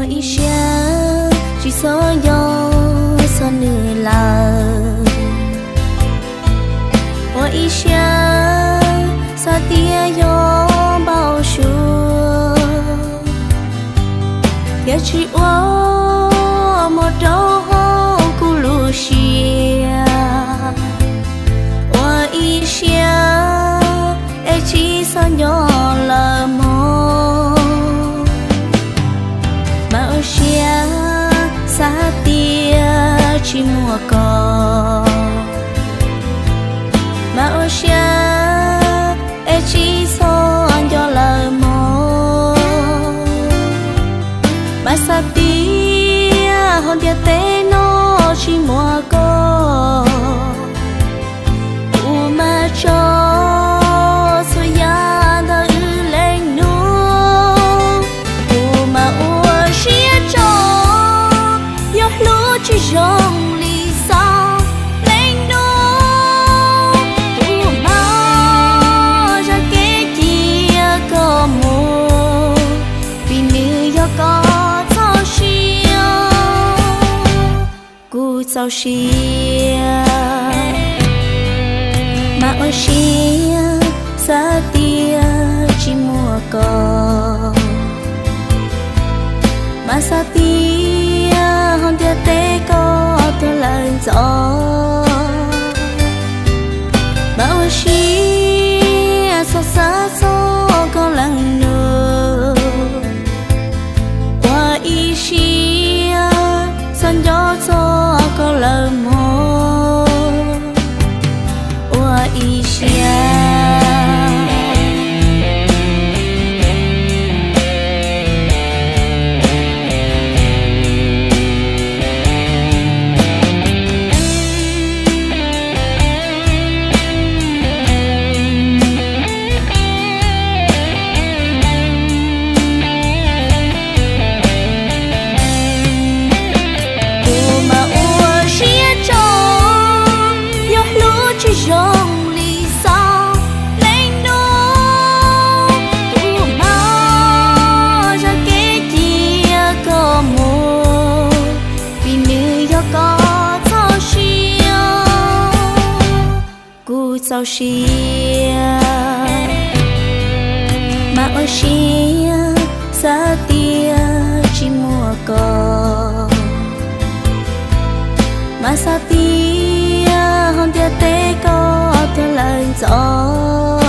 Ua ib siab tsis txhob nco txog nws lawm. Ua ib siab xav tias yog npau suav, thiaj tsis ua muag rau hauv kuv lub siab. Ua ib siab es tsis txhob nco lawm mog. Mas ua siab xav tias tsis muaj koj. Mas ua siab es tsis txhob nco lawm mog. Mas xav tias hauv ntiaj teb no tsis muaj koj. Kuv mas tso txhua yam ntawm wb leej nus. Kuv mas ua siab tso, yog hlub tsis zoo li xav leej nus. Kuv mas zam kev cia koj mus, vim nws yog koj txoj sia. Kuv txaus siab, mas ua siab xav tias tsis muaj koj. Mas xav tias hauv ntiaj teb koj tuag lawm ntxov. Mas ua siab txhob xav txog koj leej nus. Ua ib siab txhob nco txog koj lawm mog. Ua ib siab. Kuv mas ua siab tso, yog hlub tsis zoo li xav leej nus. Kuv mas zam kev cia koj mus, vim nws yog koj txoj sia. Kuv txaus siab, mas ua siab xav tias tsis muaj koj. Mas xav tias hauv ntiaj teb koj tuag lawm ntxov.